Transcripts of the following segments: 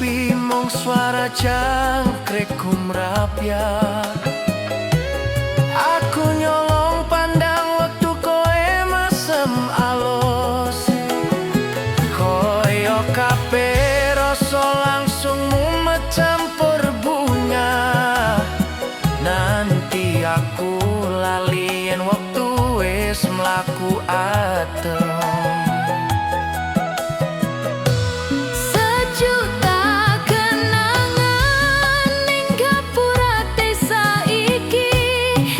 Sepi, mung suara jangkrik gumrapyak. Aku nyolong pandang wektu kowe mesem alus. Koyo kabeh rasa langsung mumet campur bunga. Nanti aku lali yen wektu wis mlaku adem. Sejuta kenangan ning gapura desa iki.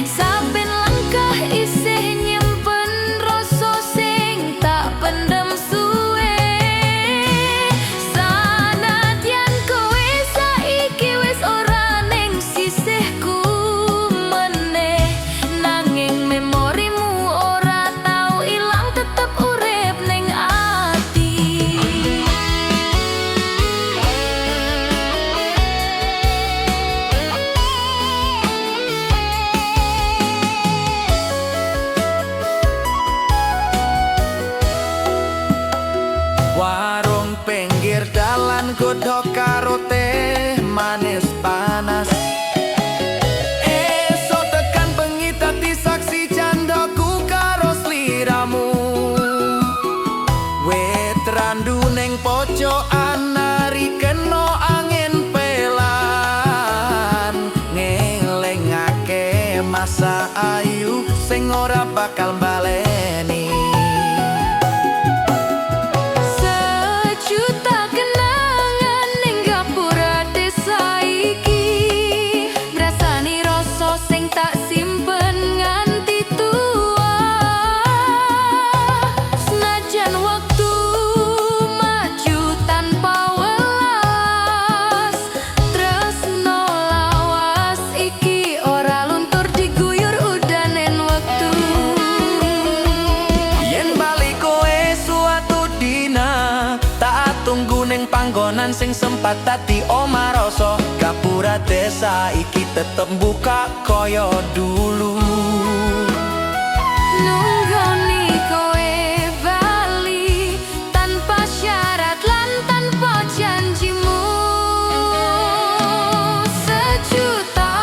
Saben langkah isih nyimpen rasa sing tak pendem suwe. Sanadyan kowe saiki wis ora ning sisihku meneh, nanging memorimu ora tau ilang, tetep urip ning ati. Warung pinggir dalan, godhog karo teh manis panas. Esuk tekan bengi dadi saksi candaku karo sliramu. Wit randu ning pojokan nari kena angin pelan, ngelingake masa ayu sing ora bakal baleni. Sejuta kenangan ning gapura desa iki, ngrasani rasa sing tak simpen nganti tua. Senajan wektu maju tanpa welas, tresno lawas iki ora luntur diguyur udanen wektu. Yen bali kowe suatu dina, tak tunggu ning panggonan sing sempat dadi omah rasa. Gapura desa iki tetep buka koyo dulu. Nunggoni kowe bali tanpa syarat lan tanpa janjimu. Sejuta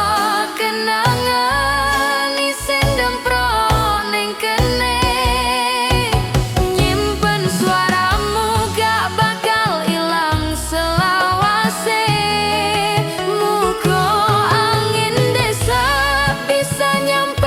kenangan isih ndemprok ning kene, nyimpen suaramu gak bakal ilang selawase. Muga angin desa bisa nyampe.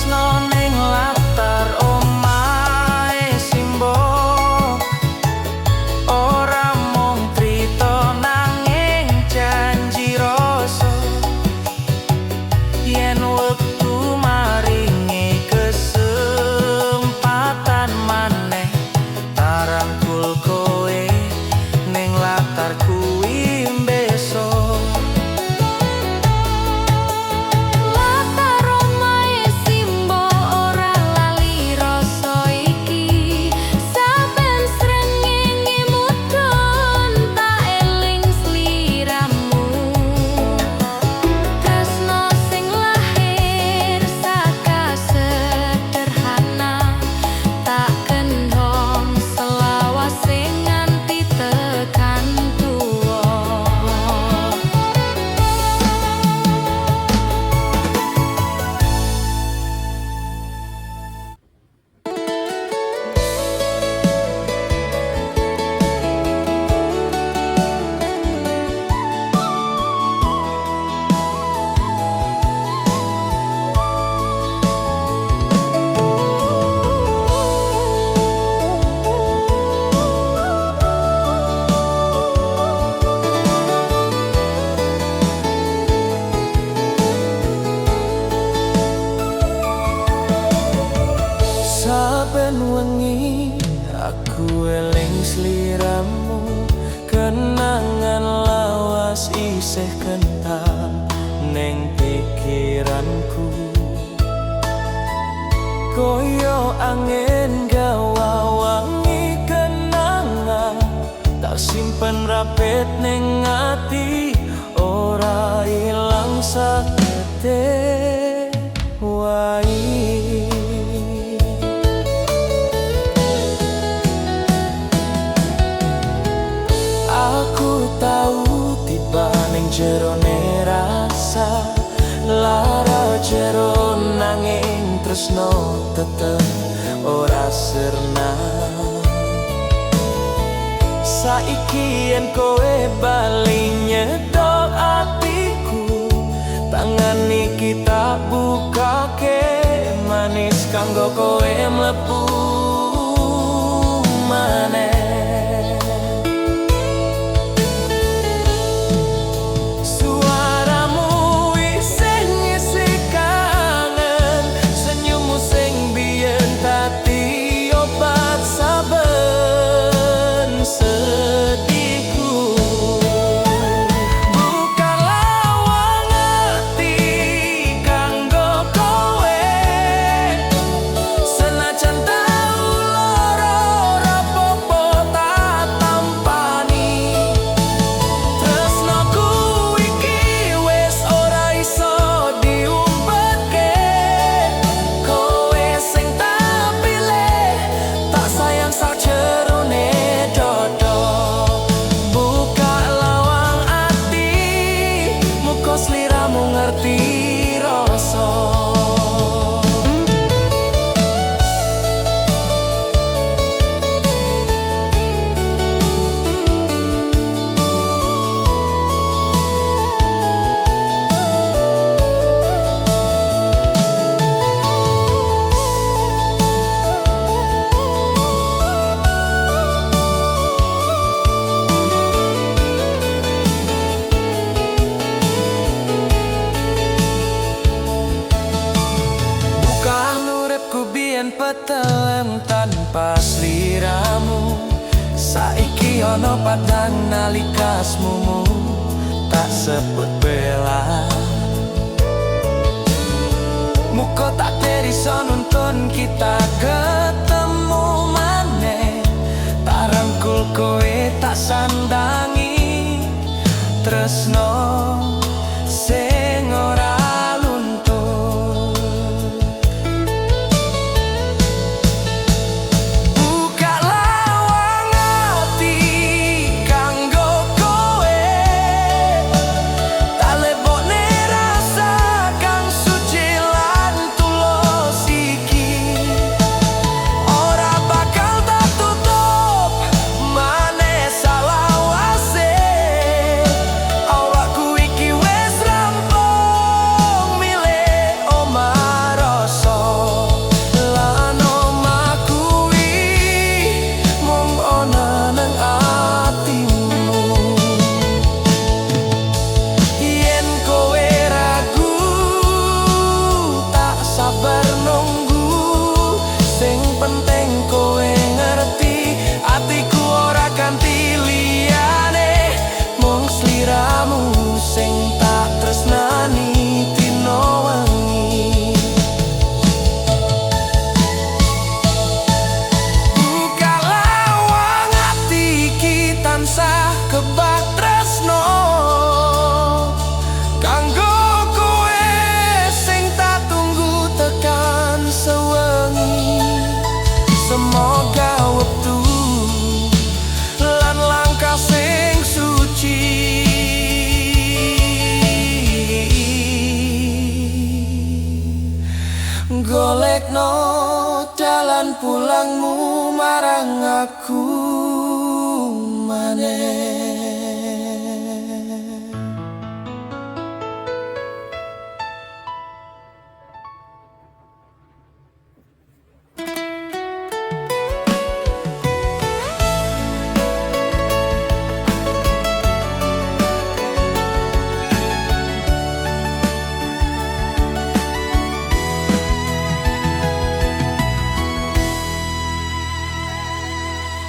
tresno ning latar omahe simbok. Ora mung crita nanging janji rasa. Yen wektu maringi kesempatan maneh, tak rangkul kowe ning latar kuwi besok. Latar omahe simbok ora lali rasa iki. Saben srengenge mudhun tak eling sliramu. Tresno sing lahir saka sederhana, tak kendhong selawase nganti tekan tuwa. Saben wengi aku eling sliramu, kenangan lawas isih kental ning pikiranku. Koyo angin gawa wangi kenangan, tak simpen rapet ning ati, ora ilang sakete wae. Aku tau tiba ning jerone rasa lara jero, nanging tresno tetep ora sirna. Saiki yen kowe bali nyedok atiku, tangan iki tak bukake manis kanggo kowe mlebu maneh. Suaramu isih ngisi kangen, senyummu sing biyen dadi obat saben sedihku. Buka lawang ati kanggo kowe, senajan tau lara ora popo tak tampani. Tresnoku iki wis ora iso diumpetke. Kowe sing tak pilih, tak sayang sajerone dodo. Buka lawang ati, muga sliramu ngerti rasa. Bukan uripku biyen petelem tanpa sliramu. Saiki ana padang nalika asmumu tak sebut bela. Muga takdir iso nuntun kita ketemu maneh. Tak rangkul kowe tak sandangi tresno sing ora luntur. Buka lawang ati kanggo kowe, tak lebokne rasa kang suci lan tulus iki. Ora bakal tak tutup maneh salawase. Awakku Golekno dalan pulangmu marang aku maneh.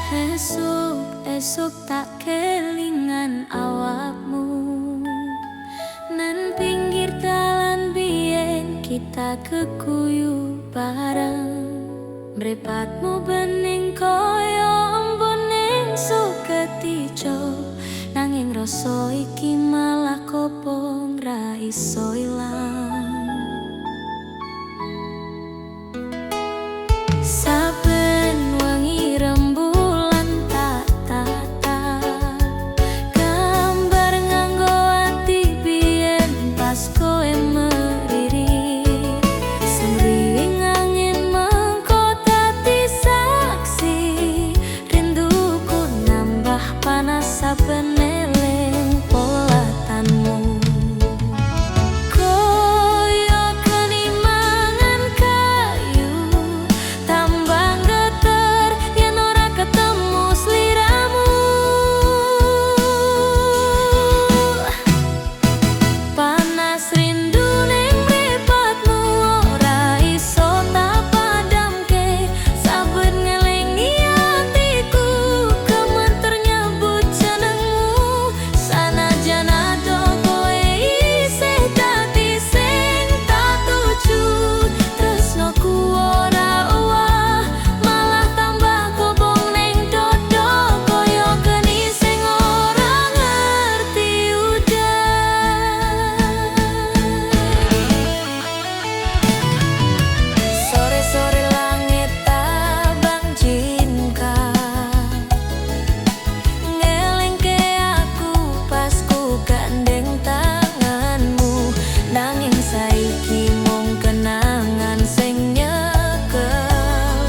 Esuk esuk tak kelingan awakmu. Nang pinggir dalan biyen kita keguyu bareng. Mripatmu bening koyo embun ning Suketijo. Nanging rasa iki malah kobong ra iso ilang. Saben wengi rembulan tak tatap, gambar nganggo ati biyen pas kowe meririt. Semriwing angin mengko dadi saksi, rinduku nambah panas saben eling polatanmu. Koyo geni mangan kayu, tambah geter yen ora ketemu sliramu. Panas rindu ning mripatmu ora iso tak padamke. Saben ngelingi atiku gemeter nyebut jenengmu. Sanajan adoh kowe isih dadi sing tak tuju, tresnoku ora owah malah tambah kobong ning dodo. Koyo geni sing ora ngerti udan. Sore-sore langit abang jingkar, ngelingke aku pas ku gandeng tanganmu. Nanging saiki mung kenangan sing nyekel,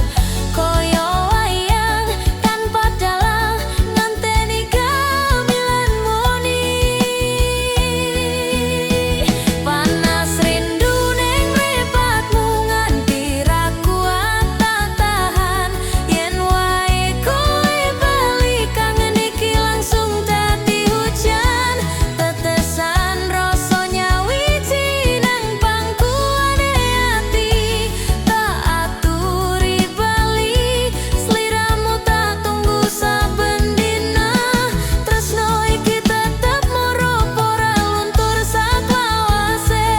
koyo wayang tanpa dalang ngenteni gamelan muni. Panas rindu ning mripatmu nganti ra kuat tak tahan. Yen wae kowe bali kangen iki langsung dadi hujan. Tetesan rasa nyawiji nang pangkuane ati, tak aturi bali sliramu tak tunggu saben dina. Tresno iki tetep murup ora luntur saklawase.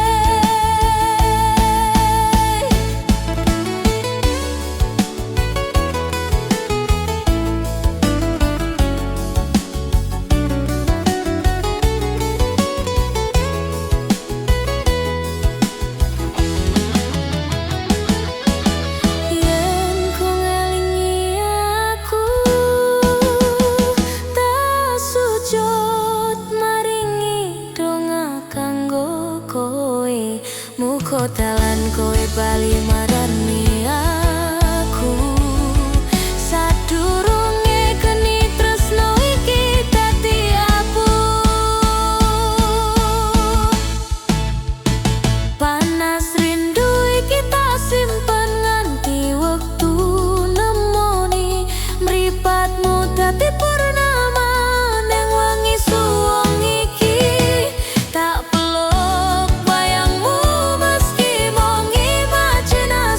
Yen ku ngelingi aku tak sujud maringi donga kanggo kowe. Muga dalan kowe bali marani aku. Sadurunge geni tresno iki dadi abu. Panas rindu iki tak simpen nganti wektu nemoni. Mripatmu dadi purnama ning wengi suwung iki. Tak peluk bayangmu meski mung imajinasi.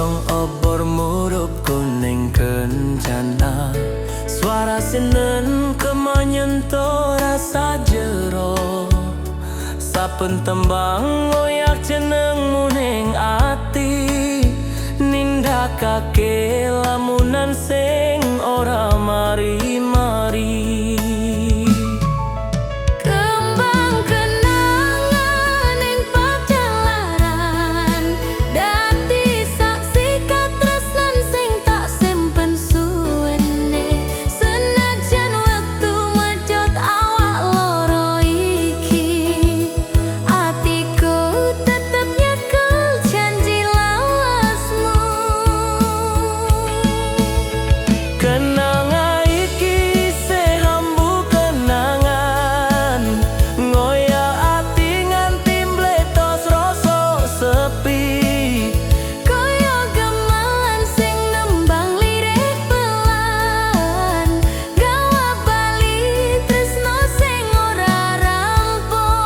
Gong obor murup kuning kencana. Suara sinen kemanyentuh rasa jero. Saben tembang ngoyak jenengmu ning ati, nindakake lamunan sing ora mari-mari. Kembang kenangan ing pajalaran, dadi saksi katresnan sing tak simpen suwene. Senajan wektu medhot awak loro iki, atiku tetep nyekel janji lawasmu. Kenanga iki isih ambu kenangan, ngoyak ati nganti mbletos rasa sepi. Kaya gamelan sing nembang lirih pelan, gawa bali tresno sing ora rampung.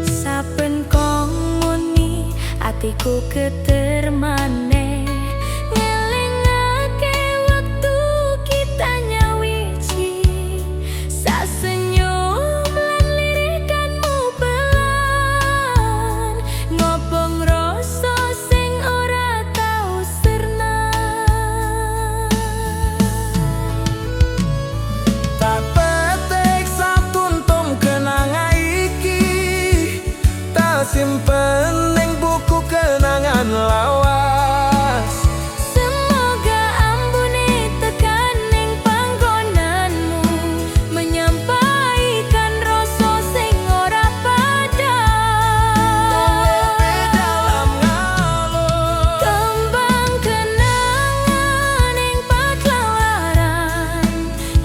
Saben kong muni atiku geter maneh, ngelingake wektu kita nyawiji. Sasenyum lan lirikanmu pelan, ngobong rasa sing ora tau sirna. Tak petik satuntum kenanga iki, tak simpen ning buku kenangan lawas. Semoga ambune tekan ning panggonanmu, menyampaikan rasa sing ora padhang. Dalam ngalur. Kembang kenangan ing pajalaran,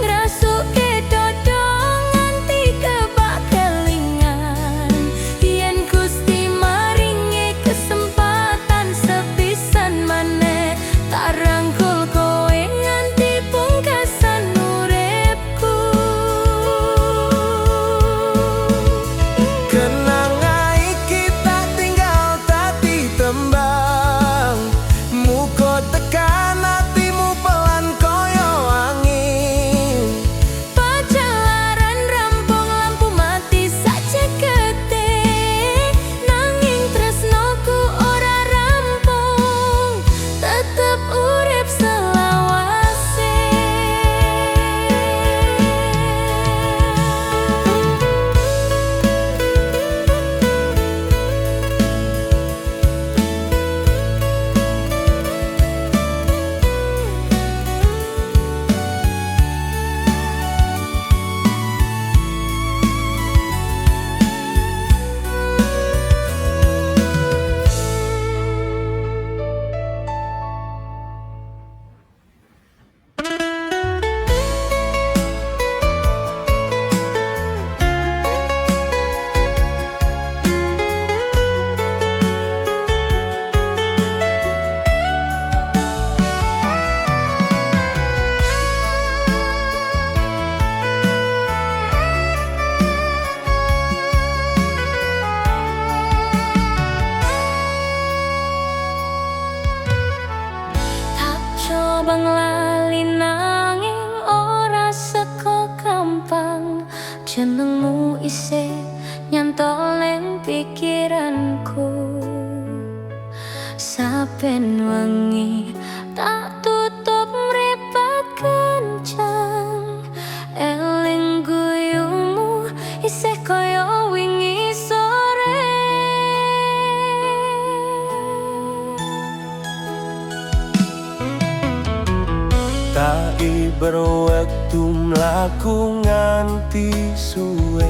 ngrasuke dodo nganti kebak kelingan. Yen Gusti maringi kesempatan sepisan maneh, tak rangkul kowe nganti pungkasan uripku. Kenanga iki tak tinggal dadi tembang, muga tekan atimu pelan kaya angin. Pajalaran rampung lampu mati sacekete, nanging tresnoku ora rampung, tetep urip selawase. Tak coba nglali nanging ora seko gampang, jenengmu isih nyantol ning pikiranku. Saben wengi tak tutup mripat kencang, eling guyumu isih kaya wingi sore. Tak iber wektu mlaku nganti suwe,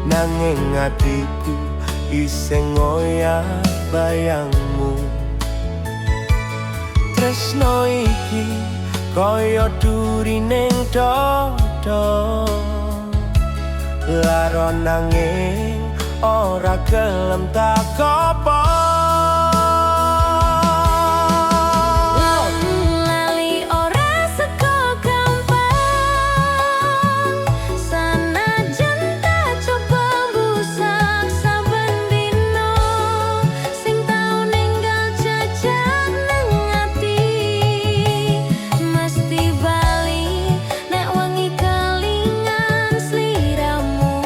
nanging atiku isih ngoyak bayangmu. Tresno iki Kaya duri ning dada, lara nanging ora gelem tak apa. Lali ora seko gampang, sanajan tak coba mbusak saben dino. Sing tau ninggal jejak nang ati mesti bali nek wengi kelingan sliramu.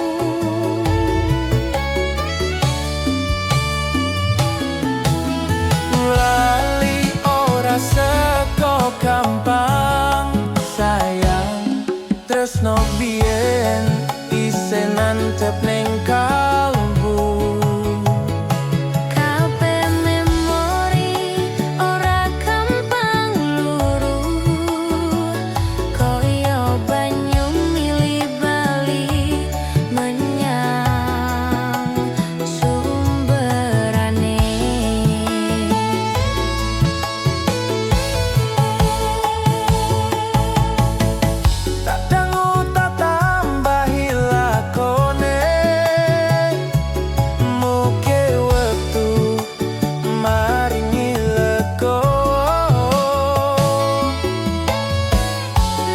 Lali ora seko gampang, sayang. Tresno biyen isih nancep ning kalbu. Kabeh memori ora gampang luru, kaya banyu mili bali menyang sumberane. Tak dangu tak tambahi lakone, muge wektu maringi legowo.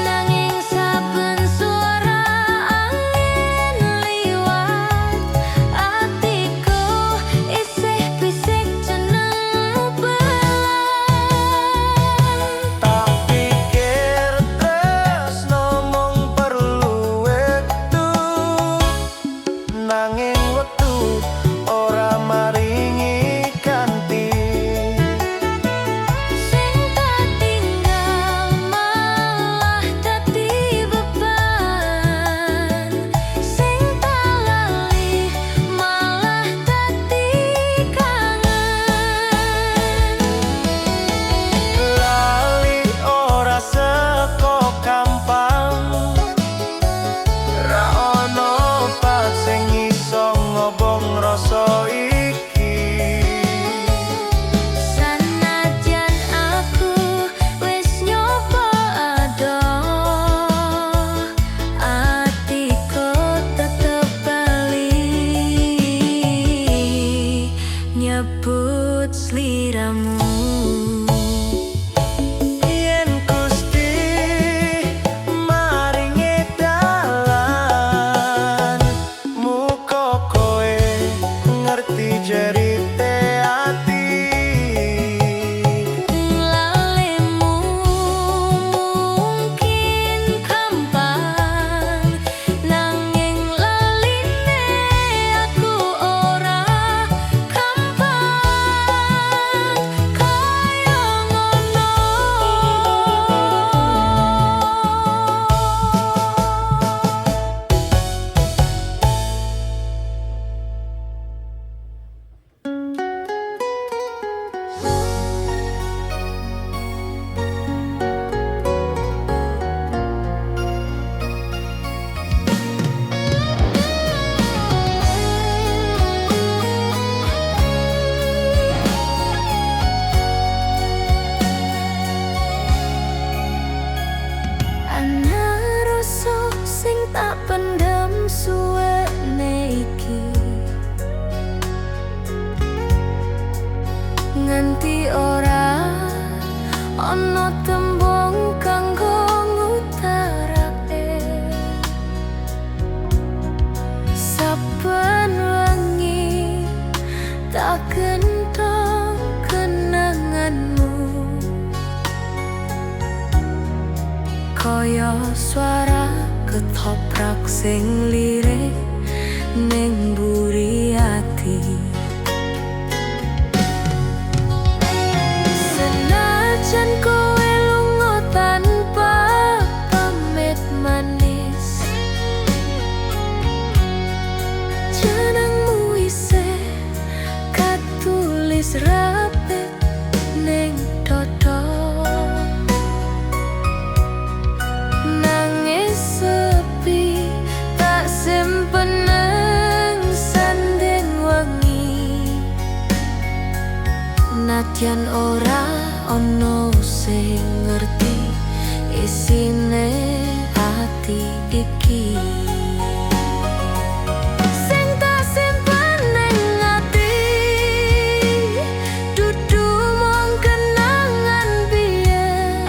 Nanging saben suara angin liwat, atiku isih bisik jenengmu pelan. Tak pikir tresno mung perlu wektu, nanging wektu ora maringi ganti. Sing tak tinggal malah dadi beban, sing tak lali malah dadi kangen. Lali ora seko gampang, ra ono obat sing iso ngobong rasa iki. Sanajan aku wis nyoba adoh, atiku tetep bali nyebut sliramu. Yen Gusti maringi dalan, muga kowe ngerti jerite ati. Lalimu mungkin gampang, nanging laline aku ora gampang kaya ngono. Ana rasa sing tak pendem suwene iki, nganti ora ana tembung kanggo ngutarake. Saben wengi tak genthong kenanganmu, kaya suara ketoprak sing lirik ning mburi ati. Senajan kowe lunga tanpa pamit manis, jenengmu isih katulis rapet ning dada. Nangis sepi tak simpen nang sanding wengi, nadyan ora ono sing ngerti. ati iki. Sing tak simpen ning ati dudu mung kenangan biyen,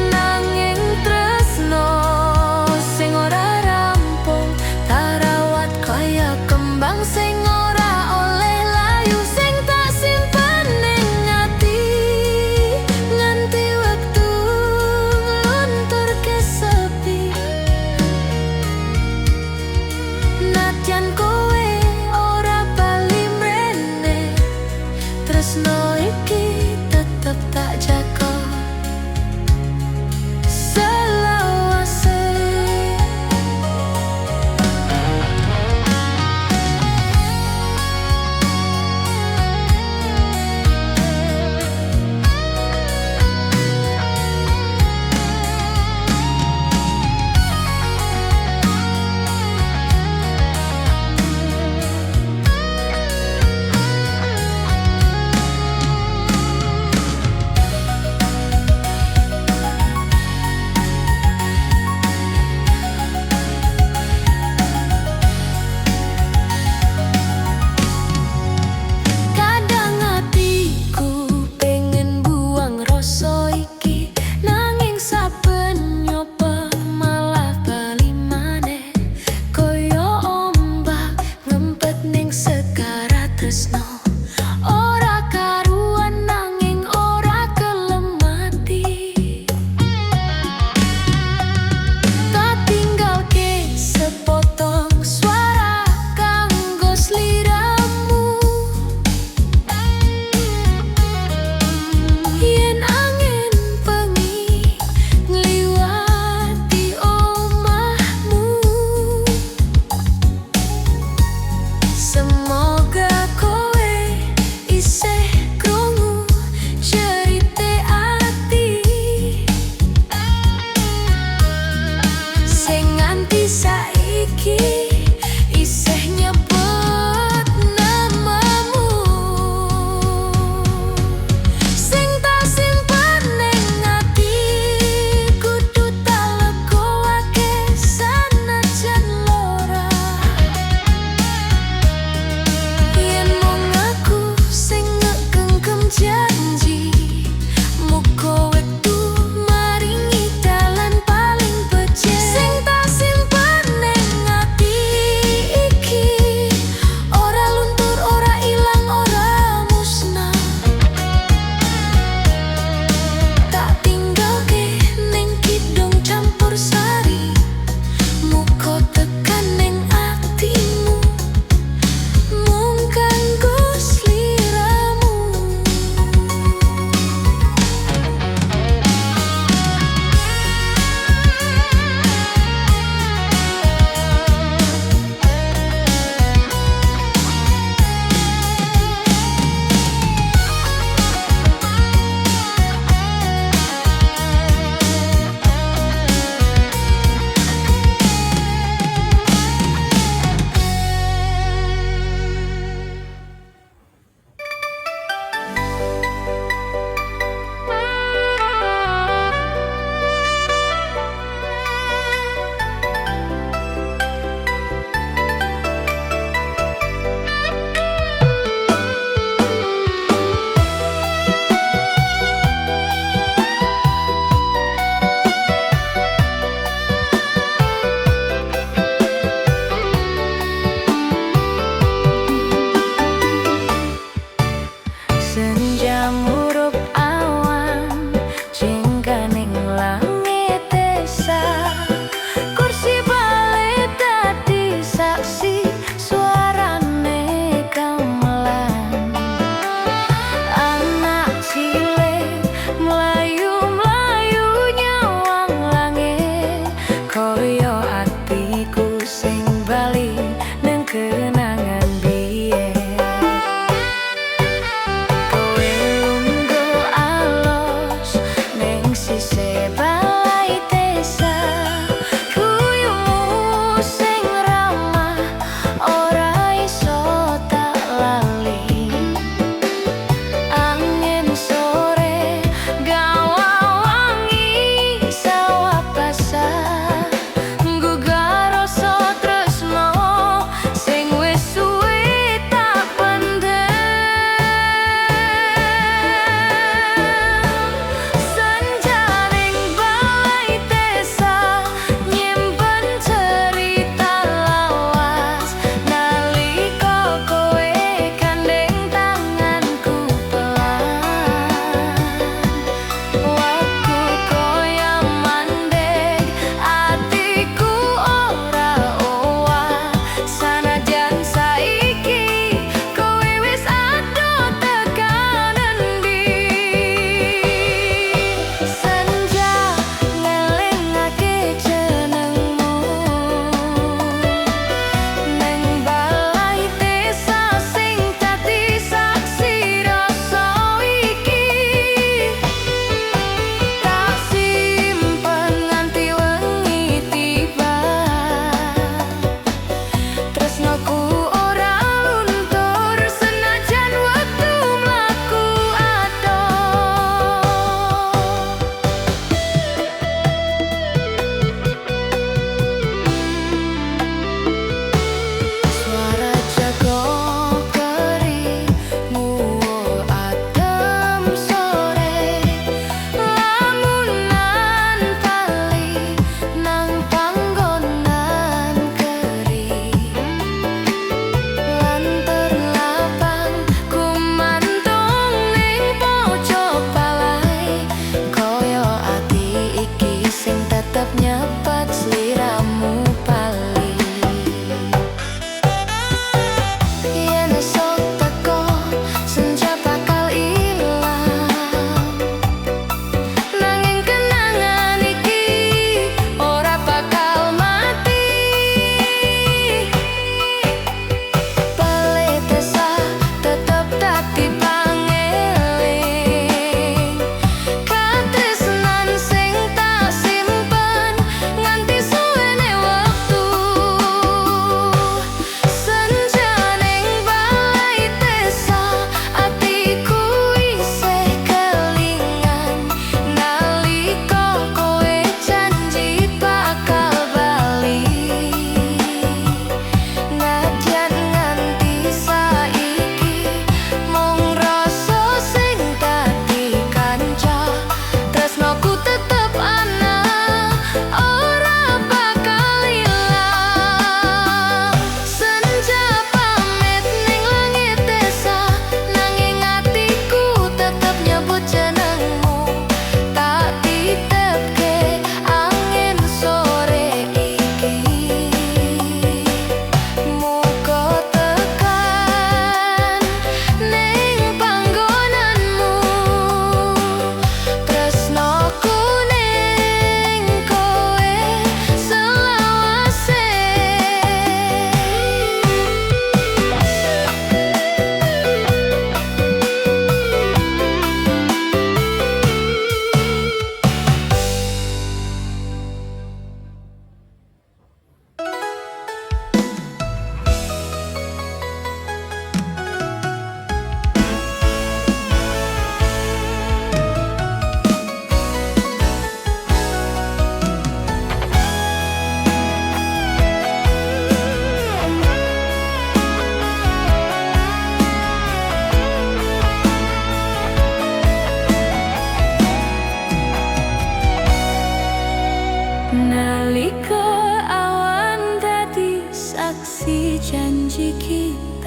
nanging tresno sing ora rampung tak rawat kaya kembang sing ora oleh layu. Sing tak simpen ning ati nganti wektu nglunturke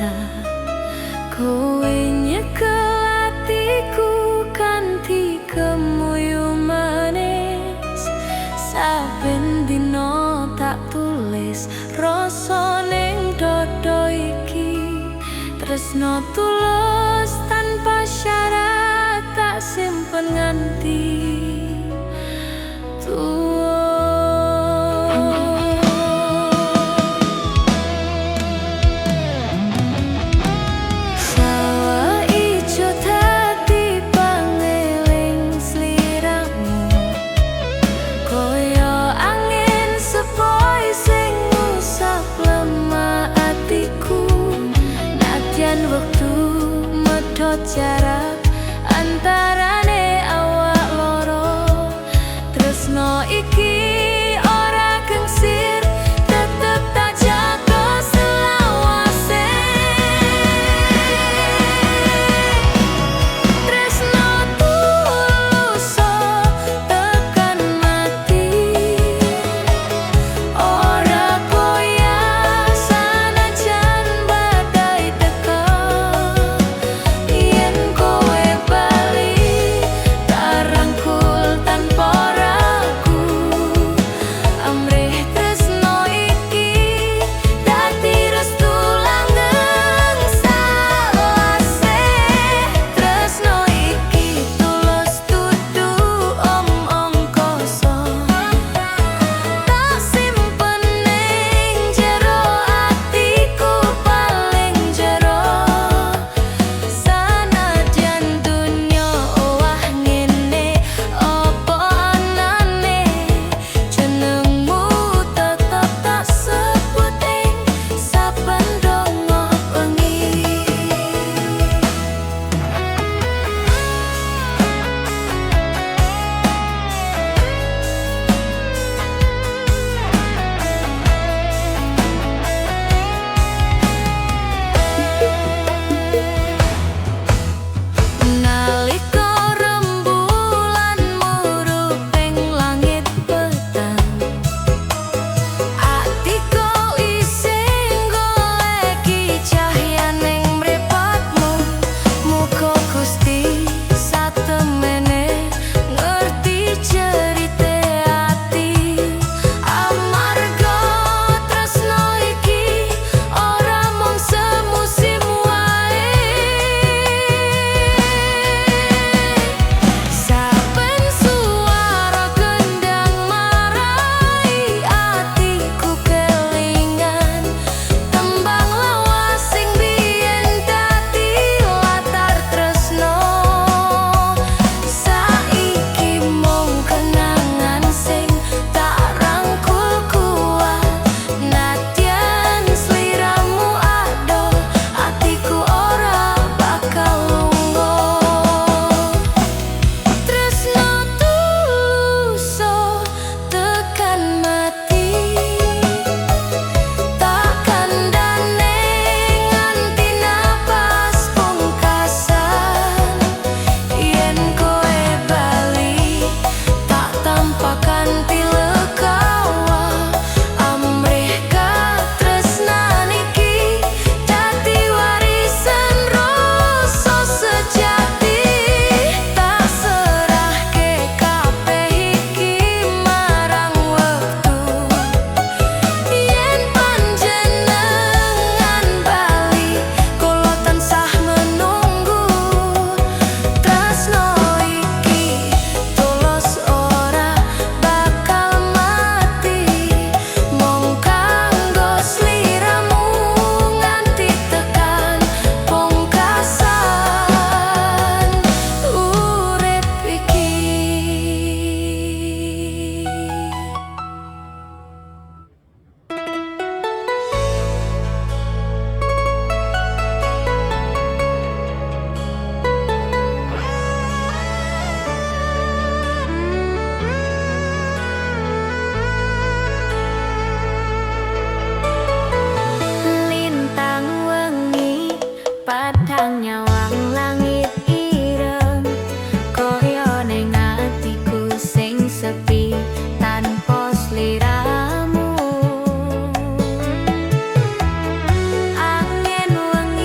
cinta. Kowe nyekel atiku kanthi kemuyu manis. Saben dina tak tulis rasa ning dada iki. Tresno tulus tanpa syarat tak simpen nganti tuwa. Sawah ijo dadi pangeling sliramu, kaya angin sepoi sing ngusap lemah atiku. Nadyan wektu medhot jarak antarane awak loro, tresno iki ora gengsir, tetep tak jaga selawase. Tresno tulus tekan mati, ora goyah sanajan badai teka. Yen kowe bali tak rangkul tanpa ragu, amrih tresno iki dadi restu langgeng salawase. Tresno iki tulus dudu omong kosong, tak simpen ning jero atiku paling jero. Sanajan dunyo owah ngene apa anane, jenengmu tetep tak sebut ing saben donga bengi. Nalika rembulan murup ing langit petang, atiku isih goleki cahyaning mripatmu. Muga Gusti satemene ngerti jerite ati, amarga tresno iki ora mung semusim wae. Saben suara kendang marai atiku kelingan, tembang lawas sing biyen dadi latar tresno. Saiki mung kenangan sing tak rangkul kuat, nadyan sliramu adoh atiku ora bakal lunga. Tresno tulus tekan mati, tak kandhane nganti napas pungkasan. Yen kowe bali tak tampa kanthi legawa, amrih katresnan iki dadi warisan rasa sejati. Tak serahke kabeh iki marang wektu, yen panjenengan bali kula tansah menunggu. Tresno iki tulus ora bakal mati, mung kanggo sliramu nganti tekan pungkasan urip iki. Lintang wengi padhang nyawang langit ireng, kaya ning atiku sing sepi tanpa sliramu. Angin wengi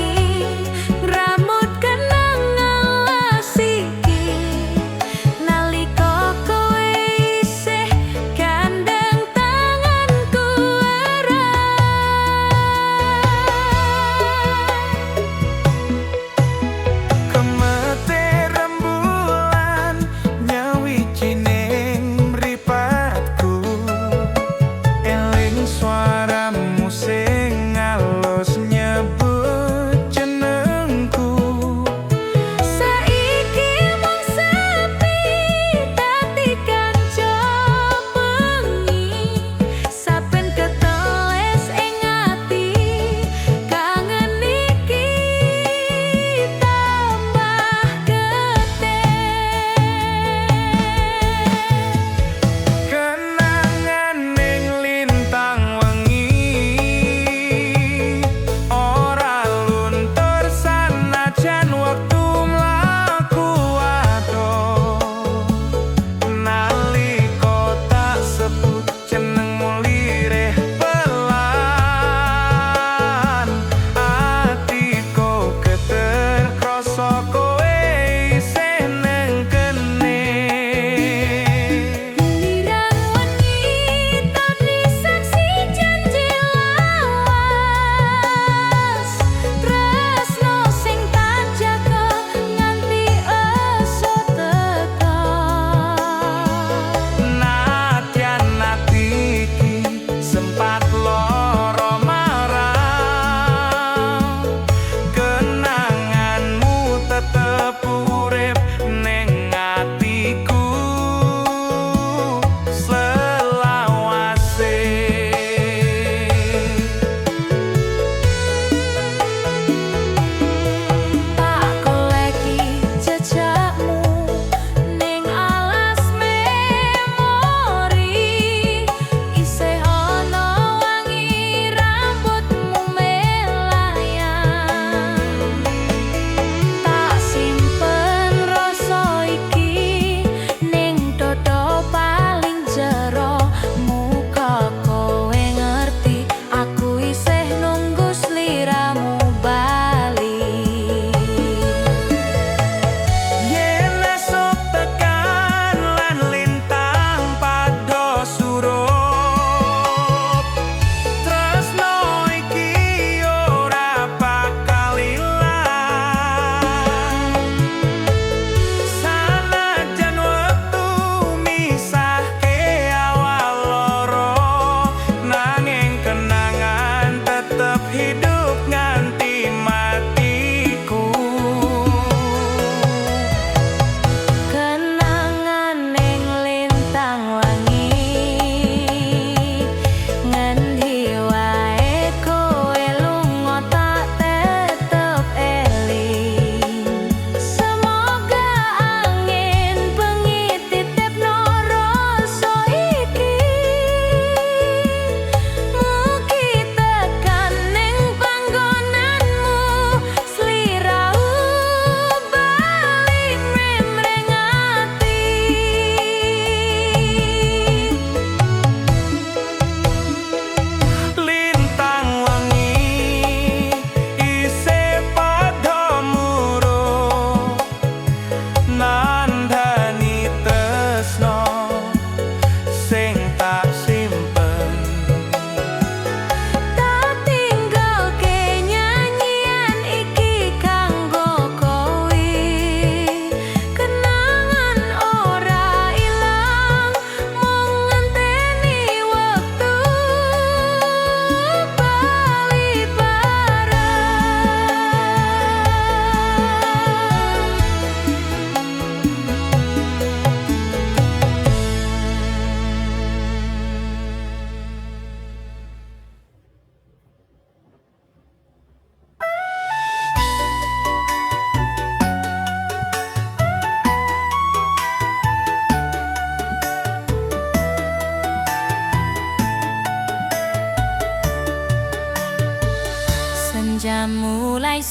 Senja mulai.